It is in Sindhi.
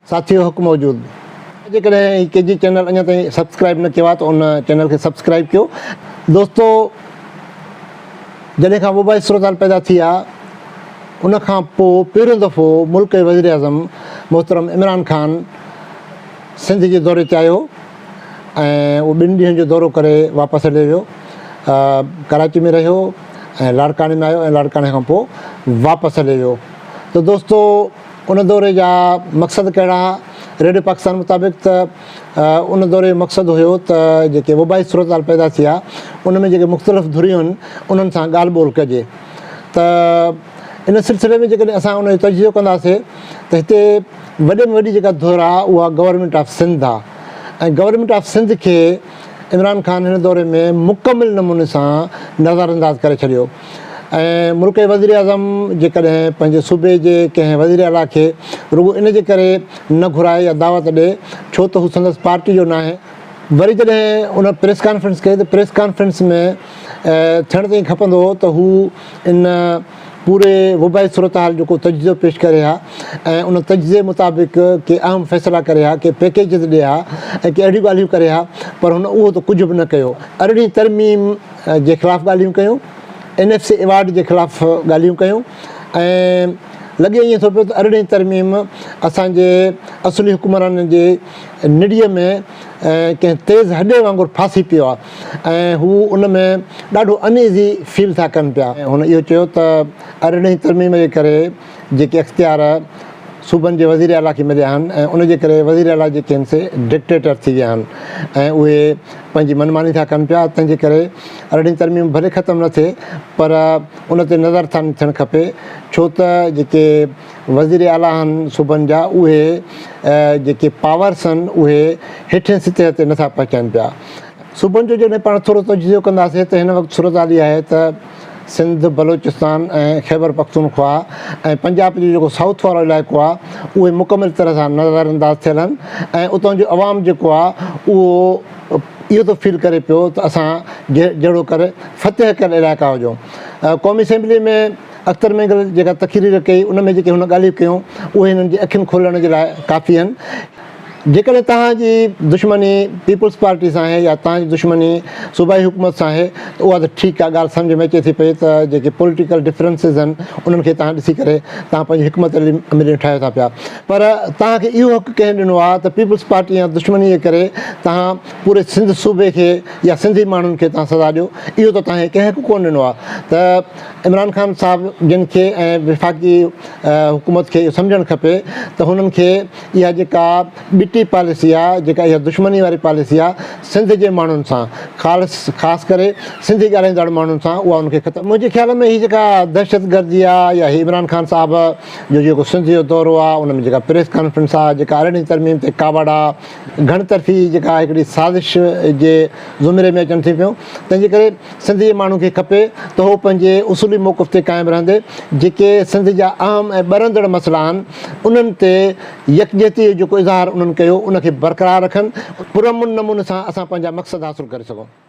ساٿيو حق موجود. جيڪڏهن هي ڪي جي چينل اڃا تائين سبسڪرائب نه ڪيو آهي ته ان چينل کي سبسڪرائب ڪيو. دوستو جڏهن کان وبائي صورتحال پيدا ٿي آهي ان کان پوء پهريون دفعو ملڪ جي وزيراعظم محترم عمران خان سنڌ جي دوري تي آيو ۽ اهو ٻن ڏينهن جو دورو ڪري واپس هليو ويو ڪراچي ۾ رهيو ۽ لاڙڪاڻي ۾ آيو ۽ لاڙڪاڻي کان پوء واپس هليو ويو ته دوستو ان دوري جا مقصد ڪهڙا ها؟ ريڊيو پاڪستان مطابق ته ان دوري جو مقصد هيو ته جيڪي وبائي صورتحال پيدا ٿي آهي ان ۾ جيڪي مختلف ڌريون آهن انهن سان ڳالهه ٻولهه ڪجي ته ان سلسلي ۾ جيڪڏهن اسان ان جو تجزيو ڪنداسي ته هتي وڏي ۾ وڏي جيڪا ڌر آهي اها گورنمينٽ آف سنڌ آهي ۽ گورنمينٽ آف سنڌ کي عمران خان هن دوري ۾ مڪمل نموني سان نظرانداز ڪري ڇڏيو. ۽ ملڪ جي وزيراعظم جيڪڏهن پنهنجي صوبي جي ڪنهن وزير اعليٰ کي رڳو ان جي ڪري نه گهرائي يا دعوت ڏئي ڇو ته هو سندس پارٽي جو ناهي. وري جڏهن ان پريس ڪانفرنس ڪئي ته پريس ڪانفرنس ۾ ٿيڻ ته ائين کپندو هو ته هو ان پوري وبائي صورتحال جو ڪو تجزيو پيش ڪري ها ۽ ان تجزيي مطابق ڪي اهم فيصلا ڪري ها، ڪي پيڪيجز ڏئي ها ۽ ڪي اهڙيون ڳالهيون ڪري ها پر هن اهو ته ڪجهه به نه ڪيو. ارڙهين ترميم جي خلاف ڳالهيون ڪيون، اين ايف سي ايوارڊ جي خلاف ڳالهيون ڪيون ۽ لڳي ائين ٿو پيو ته ارڙهين ترميم اسان جي اصلي حڪمرانن جي نڙيء ۾ ڪنهن تيز هڏي وانگر ڦاسي پيو آهي ۽ هو ان ۾ ڏاڍو ان ايزي فيل ٿا ڪن پيا. هن اهو چيو ته ارڙهين ترميم جي ڪري جيڪي اختيار صوبن جي وزير اعليٰ کي مليا آهن ۽ ان جي ڪري وزير اعليٰ جيڪي آهن سي ڊڪٽيٽر ٿي ويا آهن ۽ اهي پنهنجي من ماني ٿا ڪن پيا تنهن جي ڪري ارڙهين ترميم ڀلي ختم نه ٿئي پر ان تي نظر ثاني ٿيڻ کپي ڇو ته جيڪي وزير اعليٰ آهن صوبن جا اهي جيڪي پاورس آهن اهي هيٺين سطح تي نٿا پهچائن پيا. صوبن جو جڏهن پاڻ ٿورو تجزيو ڪنداسين ته هن وقت صورتحال اها آهي ته سنڌ، بلوچستان ۽ خيبر پختونخوا ۽ پنجاب جو جيڪو سائوٿ وارو علائقو آهي اهي مڪمل طرح سان نظر انداز ٿيل آهن ۽ اتان جو عوام جيڪو آهي اهو اهو ٿو فيل ڪري پيو ته اسان جهڙو ڪر فتح ڪيل علائقا هجون. قومي اسيمبلي ۾ اختر مينگل جيڪا تقرير ڪئي ان ۾ جيڪي هن ڳالهيون ڪيون اهي هنن جي اکين کولڻ جي لاء ڪافي آهن. جيڪڏهن توهان جي دشمني پيپلز پارٽي سان آهي يا توهان جي دشمني صوبائي حڪومت سان آهي ته اها ته ٺيڪ آهي ڳالهه سمجهه ۾ اچي ٿي پئي ته جيڪي پوليٽيڪل ڊفرنسز آهن انهن کي توهان ڏسي ڪري توهان پنهنجي حڪمت عمليون ٺاهيو ٿا پيا پر توهان کي اهو حق ڪنهن ڏنو آهي ته پيپلز پارٽي يا دشمني جي ڪري توهان پوري سنڌ صوبي کي يا سنڌي ماڻهن کي توهان سزا ڏيو اهو ته توهان کي ڪنهن حق ڪونه ڏنو آهي ته عمران خان صاحب جن کي ۽ وفاقي حڪومت کي اهو سمجهڻ کپي ته هنن کي اها جيڪا ٻٽي پاليسي آ جيڪا اها دشمني واري پاليسي آ سنڌ جي ماڻهن سان خالص خاص ڪري سنڌي ڳالهائيندڙ ماڻهن سان اها ان کي ختم منهنجي خيال ۾ هي جيڪا دهشت گردي آ يا هي عمران خان صاحب جو جيڪو سنڌ جو دورو آ ان ۾ جيڪا پريس ڪانفرنس آ جيڪا ارڙهين ترميم تي ڪاوڙ آ گهڻ طرفي جيڪا هڪڙي سازش جي زمري ۾ اچن ٿيون پيون تنهن جي ڪري سنڌ جي ماڻهن کي کپي ته هو پنهنجي اصولي موقف تي قائم رهندي جيڪي سنڌ جا اهم ۽ ٻرندڙ مسئلا آهن انهن تي يڪجهتي جو جيڪو اظهار انهن ڪيو ان کي برقرار رکن پرامن نموني سان اسان پنهنجا مقصد حاصل ڪري سگهون.